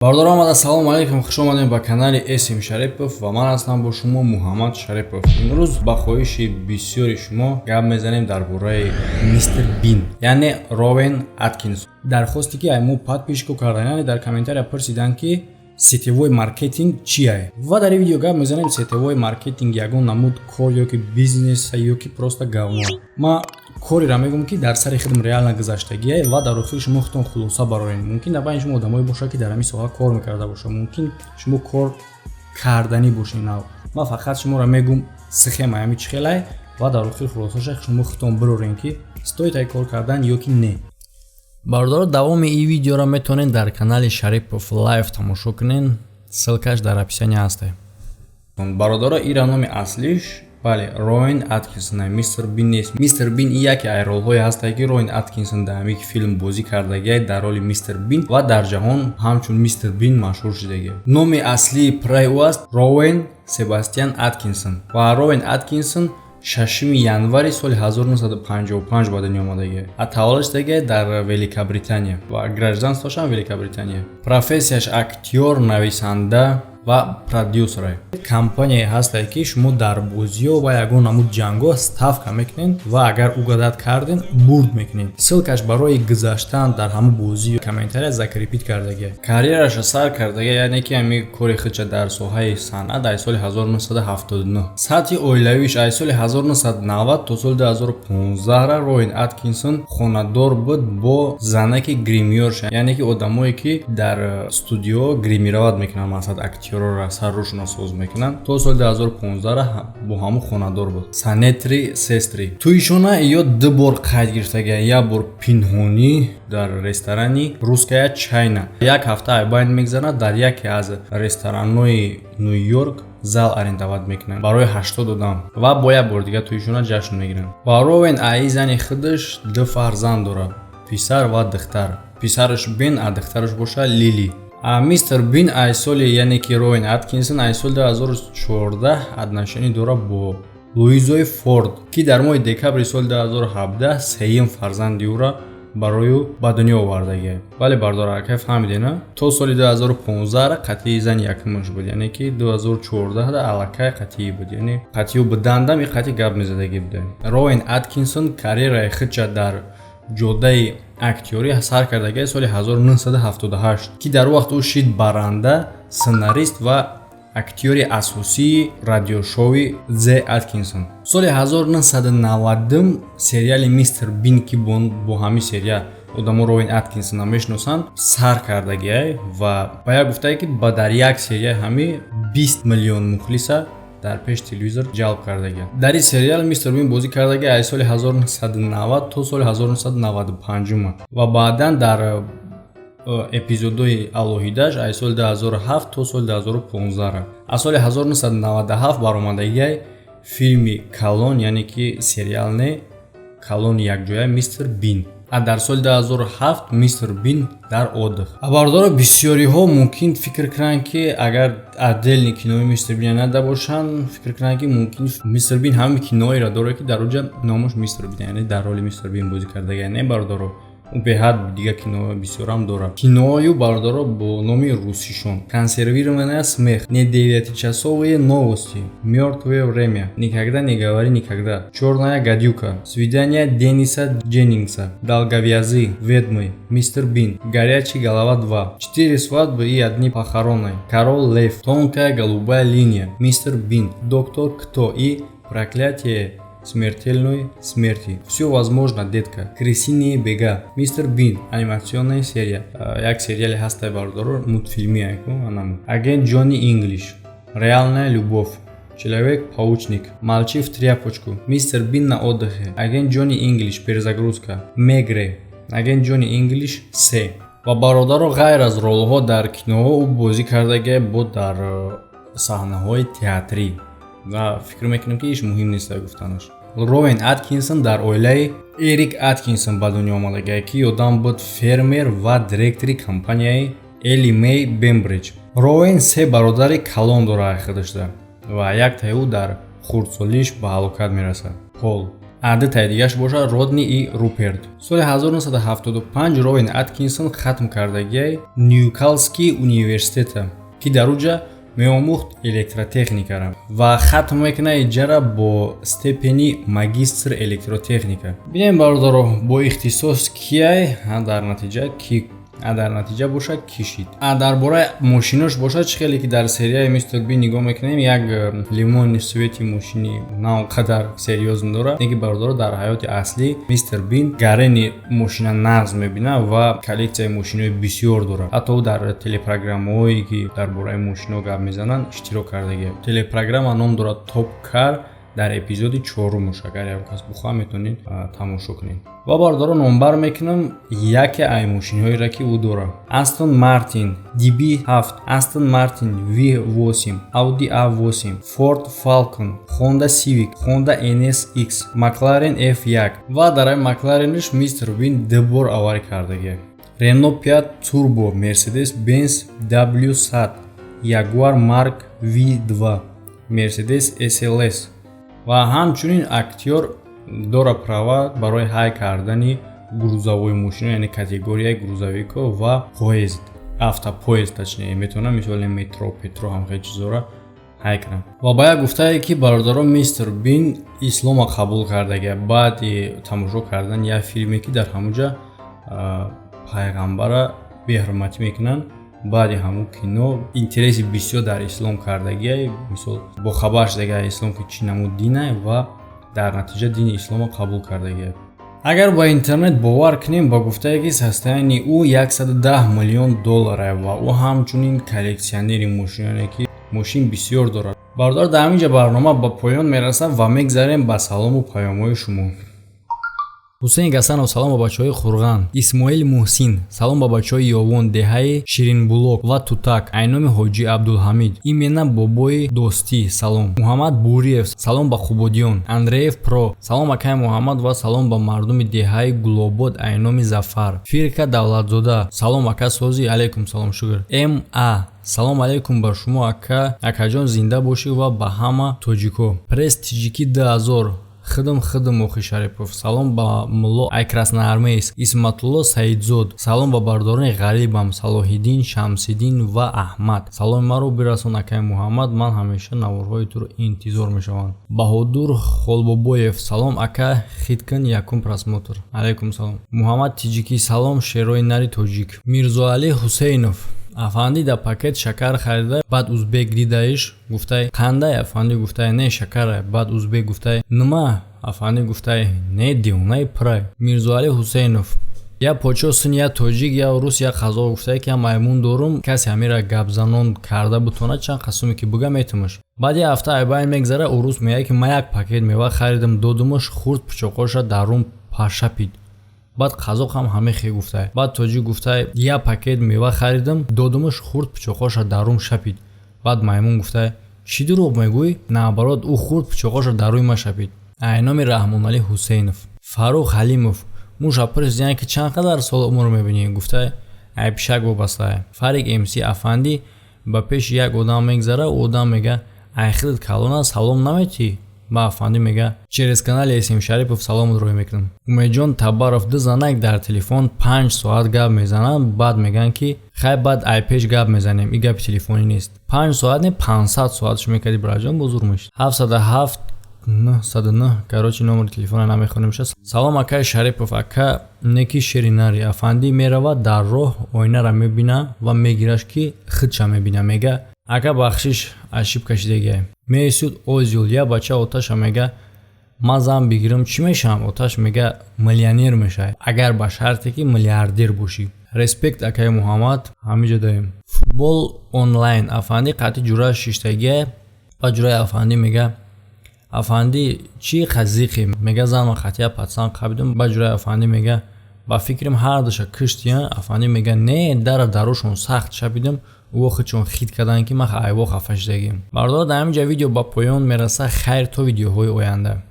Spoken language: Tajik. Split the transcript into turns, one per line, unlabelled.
Бародарон, омада, салому алейкум, хуш омадем ба канали Эсим Шарипов ва ман ҳастам бо шумо Муҳаммад Шарипов. Имрӯз ба хоҳиши бисёри шумо гап мезанем дар бораи Мистер Бин, яъне Ровен Аткинсон. Дархосте ки ай мо подписчико кардан, яъне дар комментария пурсиданд, ки сетевой маркетинг чие, ва дар ин видео гап мезанем, сетевой маркетинг ягон намуд кор ё ки бизнес ё ки просто говно. Ма кореро мегӯм, ки дар сари худам реально гузаштагие, ва дар охир шумо худтон хулоса бароред. Мумкин дар байни шумо одамое бошад, ки дар ҳамин соҳа кор мекарда бошад, мумкин шумо кор карданӣ бошед нав. Ман фақат шуморо мегӯм схема ҳами чӣ хелай, ва дар охир хулосаша шумо худтон бироред, ки стоит ай кор кардан ё ки не. Бародаро, давоми ин видеоро метавонед дар канали Шарипов Лайв тамошо кунед, ссылкаш дар описания ҳаст. Бародаро, ира номи аслиш, бале, Роен Аткинсон, Мистер Бин нест. Мистер Бин яке ай ролҳое ҳастае, ки Роен Аткинсон дар ҳамин филм бозӣ кардагиай дар роли Мистер Бин ва дар ҷаҳон ҳамчун Мистер Бин машҳур шудагиай. Номи аслии пурраи ӯ аст Роуэн Себастьян Аткинсон, ва Роуэн Аткинсон 6 январи соли 1955 ба дунё омадагиай, а таваллуд шудагиай дар Великобритания ва гражданствошам Великобритания. Профессияш актёр, нависанда ва продюсере. Компанияе ҳастае, ки шумо дар бозиҳо ва ягон намуд ҷангҳо ставка мекунед ва агар угадать карден, бурд мекунед. Ссылкаш барои гузаштан дар ҳамун бозӣ комментария закрепить кардагия. Карьераша сар кардагия, яъне ки ҳами кори худша дар соҳаи санъат дар соли 1979. Сатҳи оилавиш: аз соли 1990 то соли 2015 Роин Аткинсон хонадор буд бо занаки гримёрша, яъне ки одамое, ки дар студио гримировать мекунанд, масалан, актёрора саррӯшона соз мекунанд. То соли 2015 бо ҳамун хонадор буд, Санетри Сестри. Тӯйшона ё ду бор қайд гирифтагия: як бор пинҳонӣ дар ресторани «Русская чайна», як ҳафта айбайн мегзарад, дар яке аз ресторанҳои Ню-Йорк зал арендовать мекунанд барои 80 одам, ва бо як бор дига тӯйшона ҷашн мегиранд. Ва Ровен аи зани худаш ду фарзанд дорад, писар ва духтар. Писараш Бен, а духтараш боша Лили. А Мистер Бин ай соли, яъне ки Роуэн Аткинсон ай соли 2014 отношение дорад бо Луизои Форд, ки дар моҳи декабри соли 2017 сеюм фарзанди ӯра барои ӯ ба дунё овардагия. Бале, бардор, акай, фаҳмидена, то соли 2015 қатъии зани якумаш буд, яъне ки 2014 аллакай қатъӣ буд, яъне қатъиу будандам и қатъи гап мезадагӣ буда. Роуэн Аткинсон карьераи худша дар ҷодаи актёрӣ сар кардагия соли 1978, ки дар вақт ӯ шид баранда, сценарист ва актёри асосии радиошоуи The Аткинсон. Соли 1990 сериали Мистер Бин, ки бо ҳамин серия одамо Роуэн Аткинсонро мешиносанд, сар кардагиай ва ба як гуфтае, ки ба дар як серияи ҳами 20 миллион мухлиса дар пеши телевизор ҷалб кардагия. Дар ин сериал Мистер Бин бозӣ кардагия аз соли 1990 то соли 1995 ва баъдан дар эпизодҳои алоҳидааш аз соли 2007 то соли 2015. Аз соли 1997 баромадагиай филми калон, яъне ки сериал не, калони якҷоя, Мистер Бин, а дар соли 2007 Мистер Бин дар отдых. Бародаро, бисёриҳо мумкин фикр кунанд, ки агар отдельный кинои Мистер Бин нада бошанд, фикр кунанд, ки мумкин Мистер Бин ҳамин киноеро дорад, ки дар оҷа номаш Мистер Бин, яъне дар роли Мистер Бин бозӣ кардагия. Не, бародаро, ӯ беҳад дига кино бисёрам дорад. Киноҳою, бародаро, бо номи русишон: «Консервированная смех», «Не девятичасовые новости», «Мёртвое время», «Никогда не говори никогда», «Чёрная гадюка», «Свидание Денниса Дженнингса», «Долговязы», «Ведьмы», «Мистер Бин», «Горячая голова 2», «Четыре свадьбы и одни похороны», «Король лев», «Тонкая голубая линия», «Мистер Бин», «Доктор Кто» и «Проклятие смертельной смерти», «Все возможно, детка», «Крысиные бега», «Мистер Бин анимационная серия», як сериале ҳастай, бародаро, мультфилми, «Агент Джонни Инглиш», «Реальная любовь», «Человек паучник», «Молчи в тряпочку», «Мистер Бин на отдыхе», «Агент Джонни Инглиш перезагрузка», «Мегре», «Агент Джонни Инглиш се». Ва, бародаро, ғайр аз ролҳо дар киноҳо, ӯ бозӣ кардагия бо дар саҳнаҳои театрӣ, ва фикр мекунем, ки иш муҳим нест гуфтанаш. Роуэн Аткинсон дар оилаи Эрик Аткинсон ба дунё омадагия, ки ёдам буд фермер ва директори компанияи Эли Мей Бембриҷ. Роуэн се бародари калон дорад худашда, ва яктаи ӯ дар хурдсолиш ба ҳалокат мерасад, Пол. А дутаи дигаш бошад, Родни и Руперт. Соли 1975 Ровен Аткинсон хатм кардагиай Ньюкаслский университета, ки дар уҷа меомӯхт электротехникара, ва хатм мекунад иҷара бо степени магистр электротехника. Бинем, бародаро, бо ихтисос кияй. Дар натиҷа ки дар натиҷа бошад, кишид. А дар бораи мошинош бошад, чӣ хеле ки дар серияи Мистер Бин нигоҳ мекунем, як лимонный цвети мошини на он қадар серьёзно дорад. Неки, бародаро, дар ҳаёти аслӣ Мистер Бин гарени мошина нағз мебинад ва коллексияи мошинои бисёр дорад. Ҳатто ӯ дар телепрограммаҳое, ки дар бораи мошино гап мезананд, иштирок кардагиа. Телепрограмма ном дорад «Топ Кар», дар эпизоди чорумуш, агар ягон кас бихоҳад, метавонед тамошо кунед. Ва, бародаро, номбар мекунам яке ай мошинҳоеро, ки ӯ дорад: Астон Мартин DB7, Астон Мартин V8, Audi A8, Ford Falcon, Honda Civic, Honda NSX, Макларен F1. Ва дар ай Макларениш Мистер Бин ду бор авария кардагия, Рено 5 Турбо, Мерседес Бенз W100, Ягуар Марк V2, Мерседес SLS. Ва ҳамчунин актёр дора права барои ҳай кардани грузовой мошино, яъне категорияи грузовико ва поезд, автопоезд точнее. Метавонам, мисоли метро, петро, ҳамхел чизора ҳай кунам. Ва ба як гуфтае, ки, бародарон, Мистер Бин ислома қабул кардагия баъди тамошо кардани як филме, ки дар ҳамуҷа пайғамбара беҳурматӣ мекунанд. Баъди ҳамун кино интереси бисёр дар ислом кардагия, мисол, бохабар шудагия ислом, ки чӣ намуд дина, ва дар натиҷа дини исломо қабул кардагия. Агар ба интернет бовар кунем, ба гуфтае, ки состояние ӯ 110 миллион доллара, ва ӯ ҳамчунин коллекционери мошиноне, ки мошин бисёр дорад. Бародар, дар ҳамин ҷа барнома ба поён мерасад ва мегзарем ба салому паёмҳои шумо. Ҳусейн Гасанов: салом ба бачаҳои Хурған. Исмоил Муҳсин: салом ба бачаҳои Ёвон, деҳаи Ширинбулок ва Тутак, айноми Ҳоҷӣ Абдулҳамид, именно бобои Достӣ, салом. Муҳаммад Буриев: салом ба Қубодиён. Андреев Про: салом, акай Муҳаммад, ва салом ба мардуми деҳаи Гулобод, айноми Зафар. Фирка Давлатзода: салом, ака Созӣ, алайкум салом, шукр. М А: салом алайкум ба шумо, ака, акаҷон, зинда бошӣ ва ба ҳама тоҷико. Пресс Тиҷикӣ 2000: хидм, хидм, охи Шарипов. Салом ба мулло ай Красноармейск. Исматулло Саидзод: салом ба бардорони ғарибам Салоҳиддин, Шамсиддин ва Аҳмад. Саломи маро бирасон, акай Муҳаммад, ман ҳамеша наворҳои туро интизор мешавам. Баҳодур Холбобоев: салом, ака, хиткун, якум просмотр. Алайкум салом. Муҳаммад Тиҷикӣ: салом, шерои нари тоҷик. Мирзоалӣ Ҳусейнов: афанди да пакет шакар харида, баъд узбек дидаиш, гуфтай: «Қандай?» Афанди гуфтай: «Не, шакара». Баъд узбек гуфтай: «Нима?» Афанди гуфтай: «Не, дивонаи пурай». Мирзоалӣ Ҳусейнов: я почо сын, я тоҷик, я рус, я қазоқ. Гуфтае, ки я маймун дорум, касе ҳамира гапзанон карда бутонад, чанд қасуме ки буга, метумаш. Баъд як ҳафта айбайн мегзара, урус меяд, ки ман як пакет мева харидам, додумаш, хурд, пучоқоша дар рум пашапид. Баъд қазоқ ҳам ҳамин хел гуфтай. Баъд тоҷик гуфтай: «Я пакет мева харидам, додумаш, хурд, пучоқоша дар рум шапид». Баъд маймун гуфтай: «Чӣ дурӯғ мегӯӣ? Наоборот, ӯ хурд, пучоқоша дар рӯи ма шапид». Айноми Раҳмоналӣ Ҳусейнов. Фаррух Ҳалимов: муша пурсидиян, ки чанд қадар сол умр мебинӣ? Гуфтай: «Ай пишак вобастае». Фарик МС: афандӣ ба пеши як одам мегзара, ӯ одам мега: «Ай худат калона, салом наметӣ?» Ба афандӣ мега: «Через канали Эсим Шарипов саломат рӯй мекунам». Умедҷон Табаров: ду занак дар телефон 5 соат гап мезананд, баъд мегӯянд, ки хай, баъд ай пеш гап мезанем, и гапи телефонӣ нест. 5 соат не, 500 соатш мекарди, браҷон, бузург мешид. 707 909, короче, номери телефона намехонем. Ша. Салом, акай Шарипов, ака неки шеринари. Афандӣ меравад, дар роҳ оинара мебина ва мегираш, ки худша мебина, мега: «Ака, бахшиш, ошибка шидагиай». Месуд Озюл: я бача оташа мега: «Ман зан бигирам, чӣ мешавам?» Оташ мега: «Миллионер мешавӣ, агар ба шарте ки миллиардер бошӣ». Респект, акаи Муҳаммад, ҳамиҷо даем. Футбол онлайн: афандӣ қатъи ҷура шиштагиай, ба ҷураи афандӣ мега: «Афандӣ, чӣ қазиқӣ?» Мега: «Занма қатъия патсан қабидам». Ба ҷураи афандӣ мега: «Ба фикрам, ҳардуша киштия». Афандӣ мега: «Не, дара дарушон сахт шапидам, ӯ худшон хит карданд, ки ман айво хафа шидагим». Бародар, дар ҳамин ҷа видео ба поён мерасад. Хайр, то видеоҳои оянда.